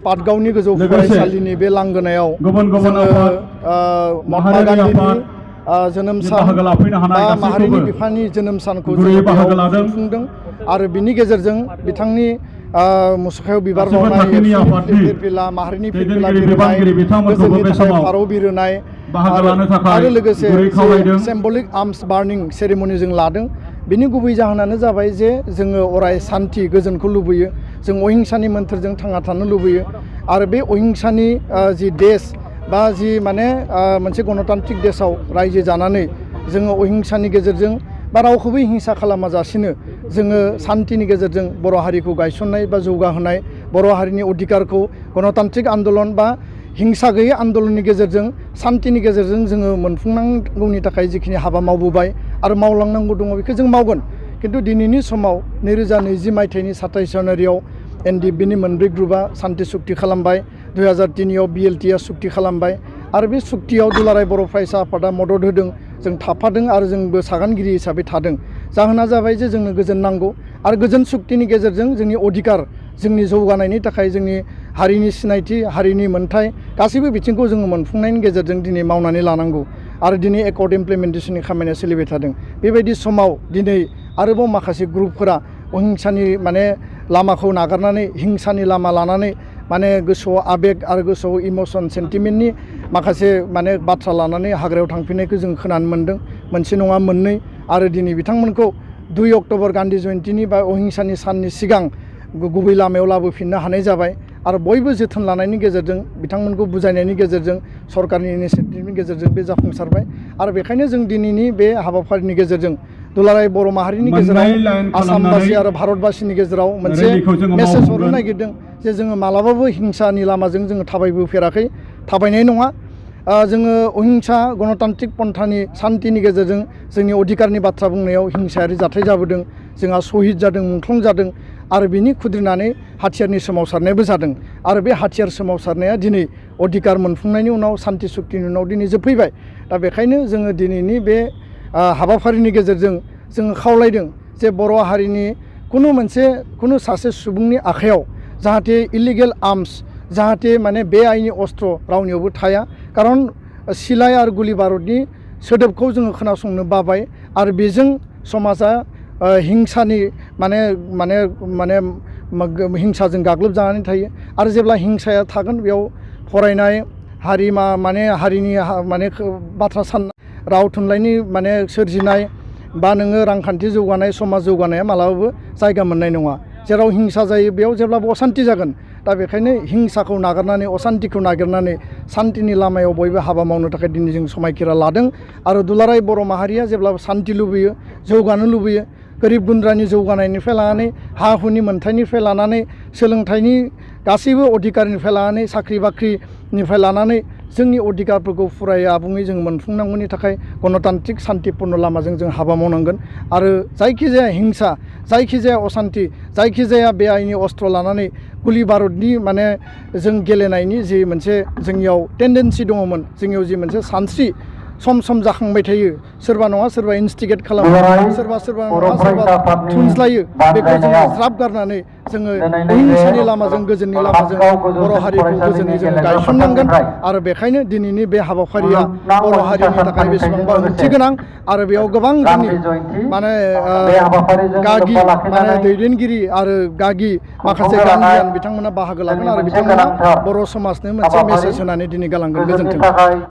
पाटगावनि गोजौ फरायसालिनि बे लांगोनायाव जोङो महात्मा गान्धीनि जोनोम सान बा माहारिनि बिफानि जोनोम सानखौ जोङो बेयाव खुंफुंदों आरो बिनि गेजेरजों बिथांनि मुसुखायाव बिबार बावनाय फिरफिला माहारिनि फिरफिला बिरहोनाय गोजोननि थाखाय फारौ बिरहोनाय आरो लोगोसे सिम्बलिक आर्म्स बार्निं सेरेमनि जों लादों। बिनि गुबै जाहोनानो जाबाय जे जोङो अराय सान्थि गोजोनखौ लुबैयो, जों अहिंसानि मोन्थोरजों थांना थानो लुबैयो आरो बे अहिंसानि जि देश बा जि माने मोनसे गणतान्त्रिक देशआव रायजो जानानै जोङो अहिंसानि गेजेरजों बा रावखौबो हिंसा खालामाजासिनो जोङो सान्थिनि गेजेरजों बर' हारिखौ गायसननाय बा जौगाहोनाय, बर' हारिनि अधिकारखौ गणतान्त्रिक आन्दलन बा हिंसा गैयै आन्दलननि गेजेरजों सान्थिनि गेजेरजों जोङो मोनफुंनांगौनि थाखाय जिखिनि हाबा मावबोबाय आरो मावलांनांगौ दङ बेखौ जों मावगोन। खिन्थु दिनैनि समाव 2020 मायथाइनि 27 जानुवारियाव NDPनि मोनब्रै ग्रुपआ सान्थि सुक्ति खालामबाय, 2003आव BLTआ सुक्ति खालामबाय आरो बे सुक्तियाव दुलाराय बर' फरायसा आफादा मदद होदों, जों थाफादों आरो जोंबो सागानगिरि हिसाबै थादों। जाहोना जाबाय जे जोंनो गोजोन नांगौ आरो गोजोन सुक्तिनि गेजेरजों जोंनि अधिकार, जोंनि जौगानायनि थाखाय जोंनि हारिनि सिनायथि, हारिनि मोन्थाय गासैबो बिथिंखौ जोङो मोनफुंनायनि गेजेरजों दिनै मावनानै लानांगौ आरो दिनै एकर्ड इमप्लिमेन्टेसननि खामानिया सोलिबाय थादों। बेबायदि समाव दिनै आरोबाव माखासे ग्रुपफोरा अहिंसानि माने लामाखौ नागारनानै हिंसानि लामा लानानै माने गोसोआव आबेग आरो गोसोआव इमोसन सेन्टिमेन्टनि माखासे माने बाथ्रा लानानै हाग्रायाव थांफिननायखौ जों खोनानो मोन्दों, मोनसे नङा मोननै। आरो दिनै बिथांमोनखौ 2 अक्ट'बर गान्धी जयन्तीनि बा अहिंसानि साननि सिगां गुबै लामायाव लाबोफिननो हानाय जाबाय आरो बयबो जोथोन लानायनि गेजेरजों बिथांमोनखौ बुजायनायनि गेजेरजों सरकारनि इनिसियेटिभनि गेजेरजों बे जाफुंसारबाय आरो बेखायनो जों दिनैनि बे हाबाफारिनि गेजेरजों दुलाराय बर' माहारिनि गेजेराव आसामबासि आरो भारतबासिनि गेजेराव मोनसे मेसेज हरनो नागिरदों जे जोङो मालाबाबो हिंसानि लामाजों जोङो थाबायबोफेराखै, थाबायनाय नङा। जोङो अहिंसा गणतान्त्रिक पन्थानि सान्थिनि गेजेरजों जोंनि अधिकारनि बाथ्रा बुंनायाव हिंसायारि जाथाय जाबोदों, जोंहा शहीद जादों, मुंख्लं जादों आरो बिनि खुद्रिनानै हाथियारनि सोमावसारनायबो जादों आरो बे हाथियार सोमावसारनाया दिनै अधिकार मोनफुंनायनि उनाव सान्थि सुक्तिनि उनाव दिनै जोबफैबाय। दा बेखायनो जोङो दिनैनि बे हाबाफारिनि गेजेरजों जोङो खावलायदों जे बर' हारिनि कुनु सासे सुबुंनि आखायाव जाहाथे इलिगेल आर्म्स, जाहाथे माने बेआइनि अस्त्र रावनियावबो थाया। खारन सिलाइ आरो गुलि बारुदनि सोदोबखौ जोङो खोनासंनो बाबाय आरो बेजों समाजा हिंसानि माने हिंसाजों गाग्लोबजानानै थायो आरो जेब्ला हिंसाया थागोन बेयाव फरायनाय हारिनि बाथ्रा साननाय, राव थुनलाइनि माने सोरजिनाय बा नोङो रांखान्थि जौगानाय, समाज जौगानाया मालाबाबो जायगा मोननाय नङा। जेराव हिंसा जायो बेयाव जेब्लाबो असान्थि जागोन। दा बेखायनो हिंसाखौ नागारनानै असान्थिखौ नागिरनानै सान्थिनि लामायाव बयबो हाबा मावनो थाखाय दिनै जों समायखिरा लादों आरो दुलाराय बर' माहारिया जेब्लाबो सान्थि लुबैयो, जौगानो लुबैयो, गोरिब गुन्द्रानि जौगानायनिफ्राय लानानै हा हुनि मोन्थायनिफ्राय लानानै सोलोंथाइनि गासैबो अधिकारनिफ्राय लानानै साख्रि बाख्रिनिफ्राय लानानै जोंनि अधिकारफोरखौ फुरायै आबुङै जों मोनफुंनांगौनि थाखाय गणतान्त्रिक सान्थिपुर्ण लामाजों जों हाबा मावनांगोन आरो जायखिजाया हिंसा, जायखिजाया असान्थि, जायखिजाया बेआइनि अस्त्र लानानै गुलि बारुदनि माने जों गेलेनायनि जि मोनसे जोंनियाव टेन्डेन्सि दङमोन, जोंनियाव जि मोनसे सानस्रि सम सम जाखांबाय थायो, सोरबा नङा सोरबा इन्स्टिगेट खालामो, सोरबा नङा सोरबा थुनज्लायो, बेखौ जोङो ज्राब गारनानै जोङो अहिंसानि लामाजों गोजोननि लामाजों बर' हारिखौ गोजोनै जों गायसननांगोन आरो बेखायनो दिनैनि बे हाबाफारिया बर' हारिनि थाखाय बेसेबांबा ओंथि गोनां आरो बेयाव गोबां जोंनि माने गागि माने दैदेनगिरि आरो गागि माखासे गान्धियान बिथांमोना बाहागो लागोन आरो बिथांमोना बर' समाजनो मोनसे मेसेज होनानै दिनै गालांगोन। गोजोन्थों।